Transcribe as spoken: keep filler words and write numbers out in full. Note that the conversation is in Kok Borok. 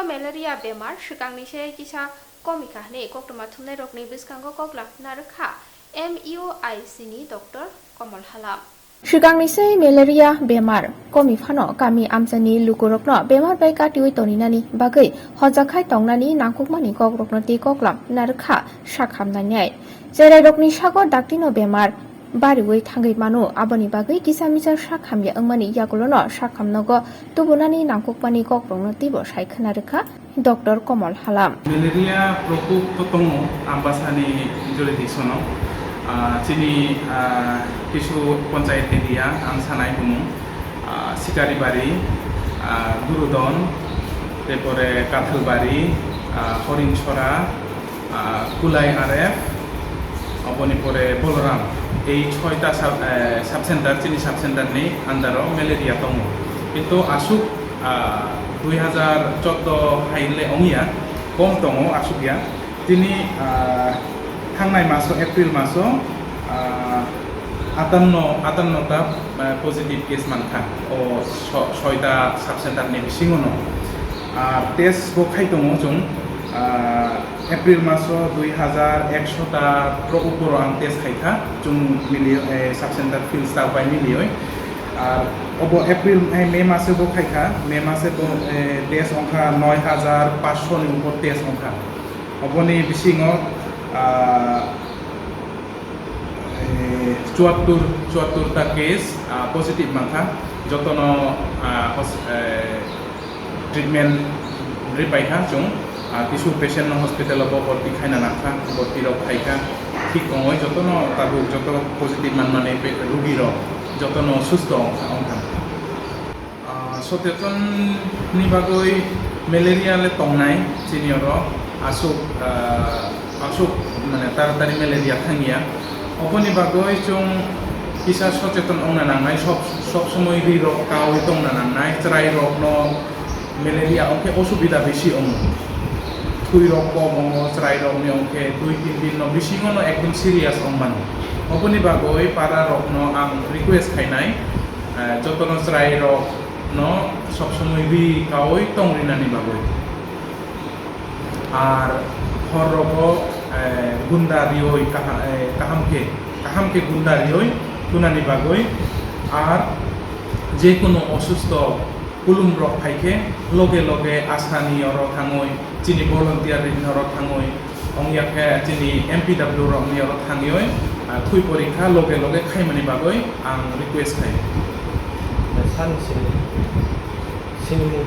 Malaria bemar swkangni se kisa komikha hwnwi koktwma thumnairokni bwskango koklam narwkha M U I C ni Doctor Komol Halam. Swkangni se malaria bemar komi phano kami amchaini lukurokno bemar bai katiui toninani bagwi hojakhai tongnani nangkukmani kokrokno tei koklam narwkha sak hamnainai. Cherairokni sago daktino bemar bariui thangwi mano, aboni bagwi kisa misa sak hamya wngmani yagulono sak hamnogo tubunani nangkukmani kokrokno teibo sai khna rwkha Doctor Komol Halam. Malaria prokop to tongo Ambasani jurisdiction-o. Ah, chini, ah, kisu panchayat area ang sanai hwnwi, ah, Sikaribari, ah, Gurudon, tepore Kathalbari, ah, Horinsora, ah, Kulai R F, oboni pore Boloram. Ei soita sub, eh, sub center, chini sub center ni under o malaria tongo. Kintu asuk, ah, dui hazar chordo haile ongya, kom tongo asuk ya. Tini, ah, thangnai maso, April maso, ah, atanno, atanno ta, ah, positive case mankha o so-, soita sub center ni bisingo no. Ah, test bo khai tongo chwng, ah, April maso dui hazar ekso ta pro uporo ang test khai kha, chwng mili, eh, sub center field staff bai milioi. Ar obo April, eh, May maso bo khai kha, May maso bo, eh, test ongkha noi hazar paanch sho ni upor test ongkha. Oboni bisingo, ah, eh, chuattur, chuattur ta case, ah, positive mankha, jotono, ah, hos-, eh, treatment ripai kha chwng, ah, kisu patient no hospital o bo borti khaina nangkha, borti rok khai kha, thik ongoi jotono tabuk joto positive manmani pe-, rugi rok jotono susto ongkha, ongkha. Ah, socheton ni bagwi malaria le tongnai chini oro asuk, ah, asuk mane taratari malaria thangya. Oboni bagwi chwng kisa socheton ongna nangnai, sob, sob somoi ri rok kaui tongna nangnai, chwrai rok no malaria ongkhe osubida bisi ongo. Thui rok kom ongo, chwrai rok ni ongkhe dui tin din no bisingo no ekdom serious ongmano. Oboni bagwi para rok no ang request khainai, eh, jotono chwrai rok no sob somoi ri kaui tongrinani bagwi. Ar hor rogo, eh, gunda rioi kaha-, eh, kaham khe, kaham khe gunda rioi tunani bagwi. Ar je kono osusto kulum rok phai khe loge loge asani oro thangwi, chini volunteer ni oro thangwi, ongya khe chini M P W rok ni oro thangwi, ah, thui porikha loge loge khaimani bagwi ang request khai. Sani sini, sini.